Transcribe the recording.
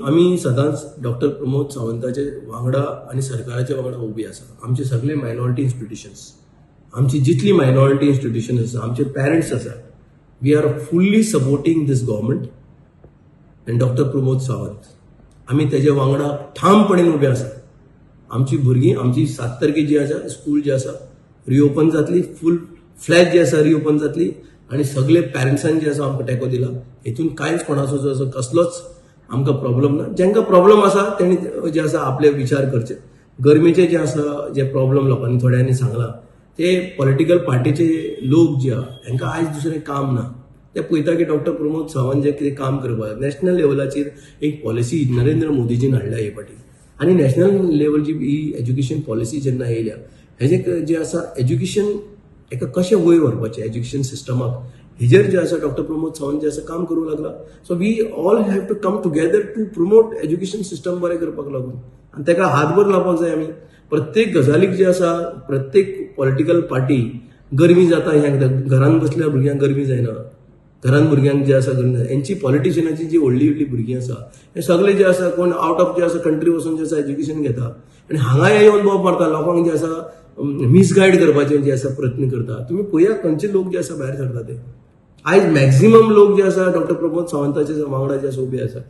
आमी सदांच डॉक्टर प्रमोद सावंताचे वांगडा आनी सरकाराच्या वांगडा उबी आसा. आमचे सगळे मायनॉरिटी इन्स्टिट्युशन्स, आमची जितली मायनॉरिटी इन्स्टिट्युशन आसा, आमचे पॅरंट्स आसा, we are fully supporting this government and Doctor Pramod Sawant. आमी तेजे वांगडा ठामपणेन उबे आसा. आमची भुरगीं, आमची 7 तारखे जी आसा स्कूल जी आसा रिओपन जातली, फूल फ्लॅज जी आसा रिओपन जातली आनी सगळे पॅरंट्सान जे आसा आमकां तेंको दिला. हेतून कांयच कोणाचो जो आसा कसलोच आमकां प्रॉब्लम ना. जांकां प्रॉब्लम आसा तेणी जे आसा आपले विचार करचे. गरमेचे जे आसा जे प्रॉब्लम लोकांनी थोड्यांनी सांगला, ते पॉलिटिकल पार्टीचे लोक जे आहा, हांकां आयज दुसरें काम ना. ते पळयता की डॉक्टर प्रमोद सावंत जे कितें काम करपाक नॅशनल लेवलाचेर एक पॉलिसी नरेंद्र मोदीजीन हाडल्या हे फाटी आनी नॅशनल लेवलची ही एज्युकेशन पॉलिसी जेन्ना येयल्या, हेजे जे आसा एज्युकेशन एका कशें वयर व्हरपाचें एज्युकेशन सिस्टमाक, हेजेर जे आसा डॉक्टर प्रमोद सावंत जे आसा काम करूंक लागला. So we all have to come together to promote education system बरें करपाक लागून आनी ताका हातभर लावपाक जाय आमी प्रत्येक गजालीक जे आसा. प्रत्येक पॉलिटिकल पार्टी गरमी जाता ह्या घरान बसल्यार भुरग्यांक गरमी जायना, घरान भुरग्यांक जे आसा गरमी जायना. हेंची पॉलिटिशियनाची जी व्हडली व्हडली भुरगीं आसा, हे सगळे जे आसा कोण आवट ऑफ जे आसा कंट्री वचून जे आसा एज्युकेशन घेता आनी हांगा येवन बोब मारता, लोकांक जे आसा मिसगायड करपाचे जे आसा प्रयत्न करता. तुमी पळया खंयचे लोक जे आसा भायर सरता ते. आयज मॅक्झिमम लोक जे आसा डॉक्टर प्रमोद सावंताचे वांगडा जे आसा उबे आसा.